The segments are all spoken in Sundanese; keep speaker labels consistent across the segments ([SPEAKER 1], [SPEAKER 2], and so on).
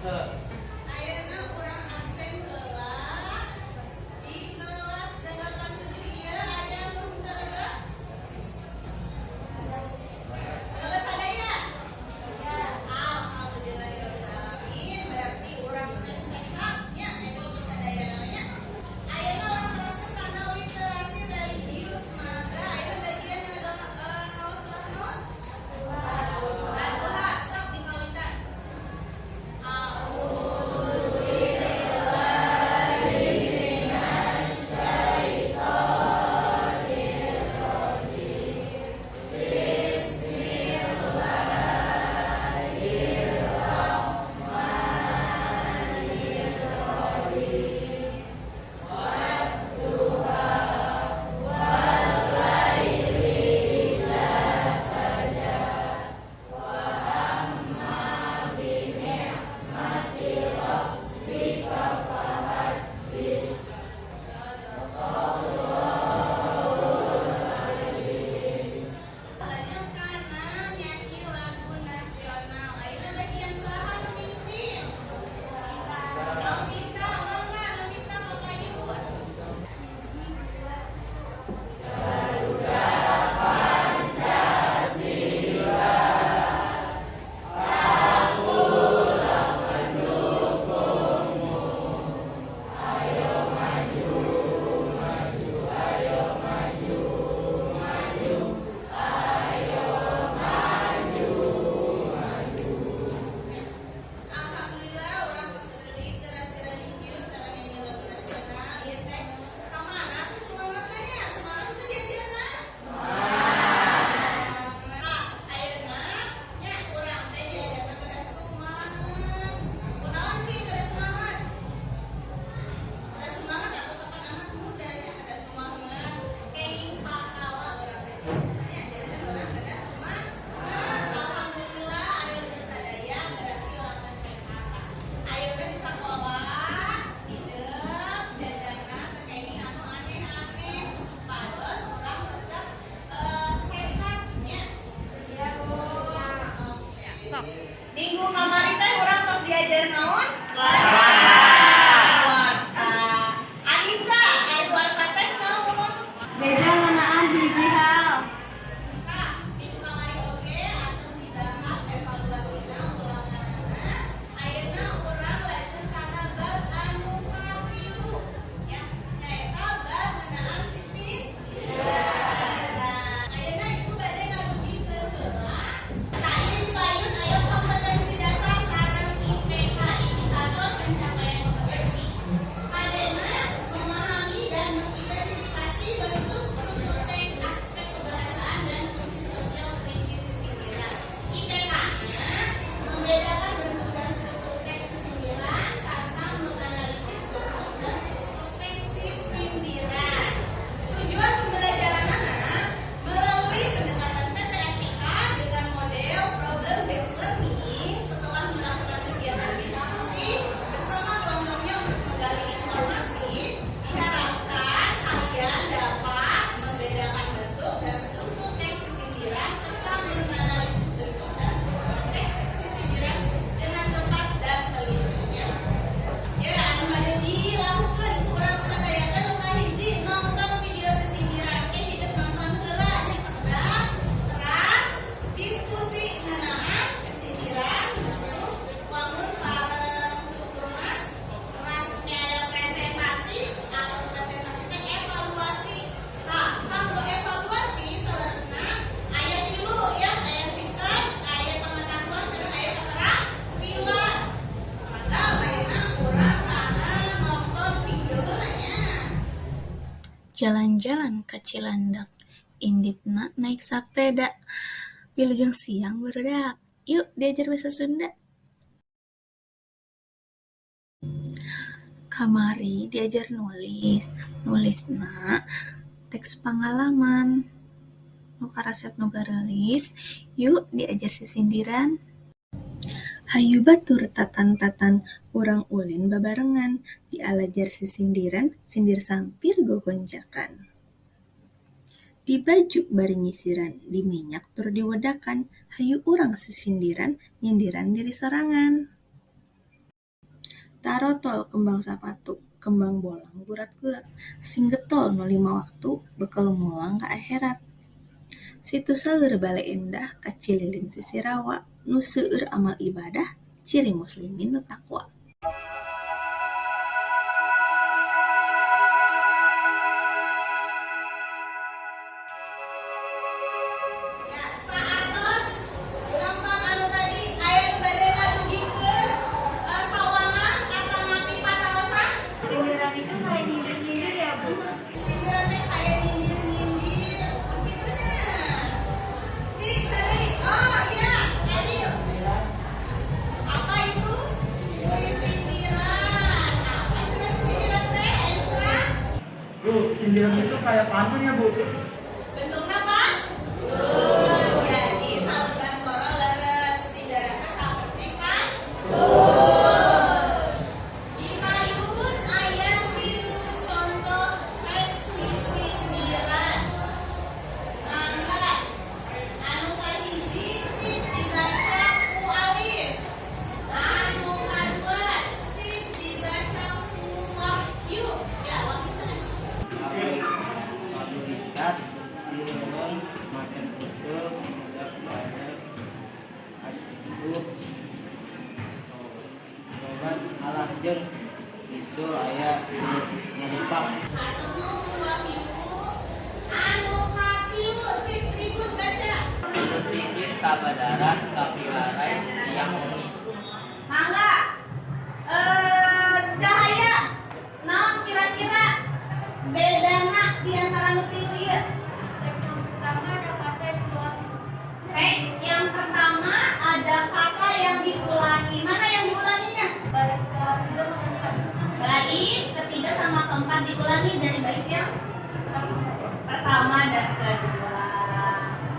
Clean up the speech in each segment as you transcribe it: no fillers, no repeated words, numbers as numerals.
[SPEAKER 1] Ayeuna urang absen heula. Di kelas 87 ieu aya nu teu lebet? Lebet sadaya? Alhamdulillahirabbil alamin. Berarti urang teh sehat nya, aya sadaya nya. Ayeuna urang teraskeun kana literasi religius. Mangga, ayeuna bagian ngaos surat naon? Ad-Duha, sok dikawitan. A'udzu billahi minasyaitonir rajim. Bismillahirrahmanirrahim. Wad-duha wal-laili idza saja wa amma bi ni'mati rabbika fahaddits. Sadaqallahul azim. Lajeng kana nyanyi lagu nasional. Ayeuna bagian saha nu mimpin? Novita, mangga Novita kapayun. Garuda Pancasila, akulah pendukungmu. Ayo maju, maju, ayo maju, maju, ayo maju, maju. Alhamdulillah, urang tos literasi religius sareng nyanyi lagu nasional. Ieu teh kamana tuh semangatna nya? Semangat teu diajarna? Semangat. Ayeuna nya urang teh diajarna kedah semangat. Kunaon sih kedah semangat? Kedah semangat aku kapan anak muda nya, kedah semangat. Kenging pahala urang teh nya, jadi urang kedah semangat. Alhamdulillah ari lebet sadaya, berarti urang teh sehat. Ayeuna di sekolah hidup jajanan teu kenging anu aneh-aneh supados urang tetap sehat nya. Iya, Bu. Oke. Minggu kamari teh urang tos diajar naon? Warta. Warta. Anissa, ari warta teh naon?
[SPEAKER 2] Beja ngeunaan hiji hal.
[SPEAKER 1] Kak, minggu kamari oge atos dibahas evaluasina ulanganana. Ayeuna urang lajeng kana bab anu katilu ya, nyaeta bab ngeunaan sisindiran. Ayeuna Ibu bade ngadugikeun heula. Tah, ieu di payun aya kompetensi dasar sareng IPK, indikator pencapaian kompetensi. Kadena memahami dan mengidentifikasi bentuk struktur teks, aspek kebahasaan, dan fungsi sosial puisi sisindiran. IPK-nya membedakan bentuk dan struktur teks sisindiran serta menganalisis bentuk dan struktur teks sisindiran. Tujuan pembelajaran anak melalui pendekatan PPACK dengan model problem based learning, setelah melakukan kegiatan diskusi bersama kelompoknya untuk menggali informasi, diharapkan kalian dapat membedakan bentuk dan struktur teks sisindiran serta menganalisis bentuk dan struktur teks sisindiran dengan tepat dan teliti. Ya, anu bade dilakukan ku urang sadaya teh nu kahiji, nonton video sisindiran. Ke hidup nonton heula nya sakedap, teras diskusi ngeunaan sisindiran bentuk, wangun sareng strukturna, teras aya presentasi atau presentasi teh evaluasi. Tah, kanggo evaluasi saleresna aya tilu ya, aya sikap, aya pengetahuan, sareng aya keterampilan. Mangga, ayeuna urang kana nonton video heula nya.
[SPEAKER 3] Jalan-jalan ka Cilandak, inditna naek sapeda. Wilujeng siang, barudak, yuk diajar basa Sunda. Kamari diajar nulis, nulisna teks pangalaman. Nu karasep nu gareulis, yuk diajar sisindiran. Hayu batur tatan-tatan, urang ulin babarengan, dialajar sisindiran, sindir sampir gogonjakan. Dibaju bari nyisiran, diminyak tur diwedakan, hayu urang sisindiran, nyindiran diri sorangan. Tarotol kembang sapatu, kembang bolang gurat-gurat, sing getol nu lima waktu, bekel mulang ka akhirat. Situ Saeur Bale Endah ka Cililin sisi rawa, nu seueur amal ibadah, ciri muslimin nu taqwa.
[SPEAKER 1] Ya, saatos nonton anu tadi aya nu bade ngadugikeun sawangan atanapi patarosan?
[SPEAKER 2] Sindiran itu kayak nyindir-nyindir ya, Bu.
[SPEAKER 1] Sindiran teh kayak nyindir-nyindir gitu nya. Cik, sari. Oh iya, Adil. Apa itu? Sisindiran. Apa cenah sisindiran teh? Entra?
[SPEAKER 4] Bu, sindiran itu kayak pantun ya, Bu?
[SPEAKER 1] Bentuknya apa? Betul. Jadi saur Baskoro leres sisindiran saperti pantun. Di payun aya tilu contoh teks sisindiran. Mangga. Anu kahiji cik dibaca ku Alif. Anu kadua cik dibaca ku Wahyu. Ya, Wahyu sana.
[SPEAKER 5] Paburisan dilorong makan betul menghadap pada itu tobat alah jeung bisul aya ngadepak.
[SPEAKER 1] Anu nuhun Wahyu. Anu katilu cik Tribus baca.
[SPEAKER 5] Tutut sisir sabadaran kapilarai siang wengi.
[SPEAKER 1] Mangga. Cahaya. Naon kira-kira bedana di antara nu tilu ieu? Teks yang pertama ada kata yang diulangi. Mana yang diulanginya? Bait ketiga sama keempat diulangi dari bait yang pertama dan kedua.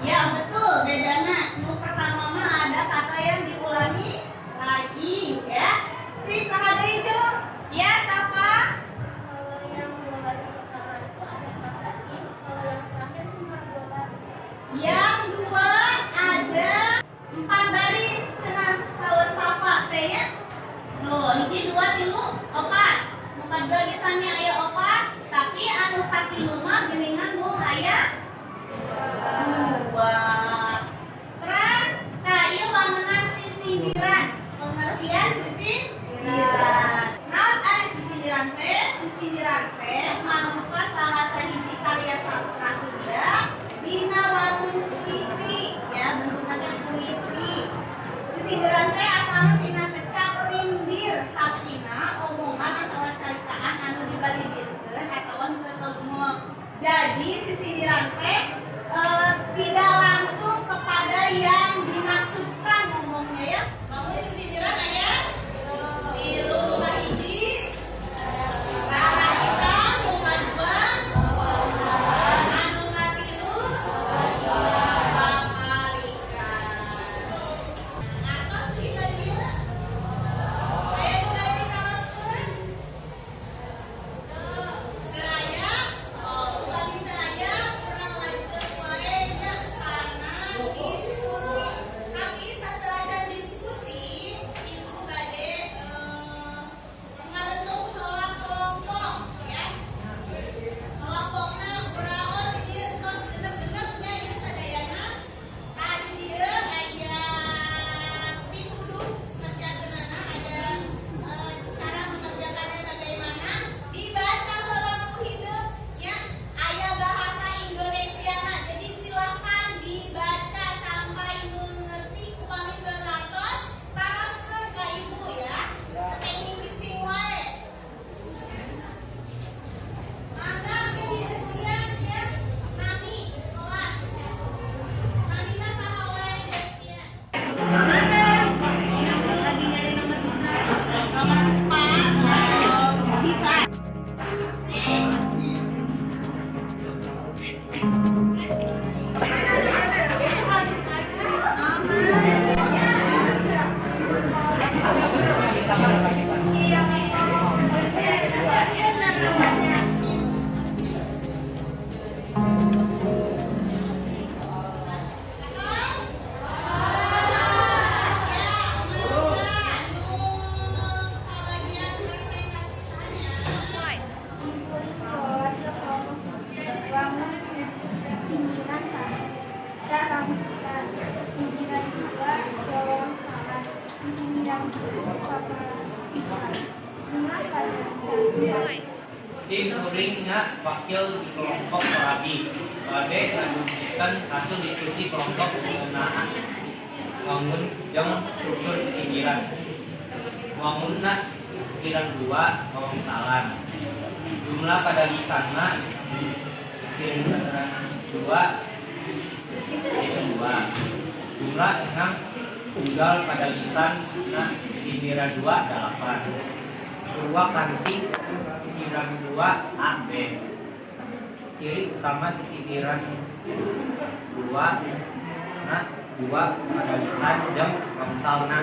[SPEAKER 1] Ya betul, bedana. Nu pertama mah ada kata yang diulangi lagi ya. Si saha deui, Cu? Ya, Safa.
[SPEAKER 6] Kalau yang dua baris pertama itu ada empat baris, kalau yang terakhir cuma dua baris.
[SPEAKER 1] Yang dua ada empat baris cenah saur Safa teh nya. Loh, hiji dua tilu opat. Nu kadua ge sami aya opat, tapi anu katilu mah geuningan mung aya dua. Terus, nah ieu wangenan sisindiran. Pengertian sisindiran. Naon ari sisindiran teh? Sisindiran teh mangrupa salah sahiji karya sastra Sunda dina wangun puisi ya, bentukna teh puisi. Sisindiran teh asalna tina kecap sindir, hartina omongan atawa caritaan anu dibalidirkeun atawa nu teu. Jadi sisindiran teh tidak langsung kepada yang dimaksudkan ngomongnya ya. Bangun sisindiran aya
[SPEAKER 6] Yang sama 4. Jumlah pada lisan 4.
[SPEAKER 7] Sim kuring nya wakil di kelompok Korabi. Bade ngadugikeun hasil diskusi kelompok ngeunaan wangun jeung struktur sisindiran. Wangunna sisiran dua wawangsalan. Jumlah pada lisanna sisiran dua itu dua. Jumlah enam unggal pada lisan na sisindiran dua dalapan. Purwakanti sisiran dua A B. Ciri utama sisindiran dua na dua pada lisan jeung wangsalna.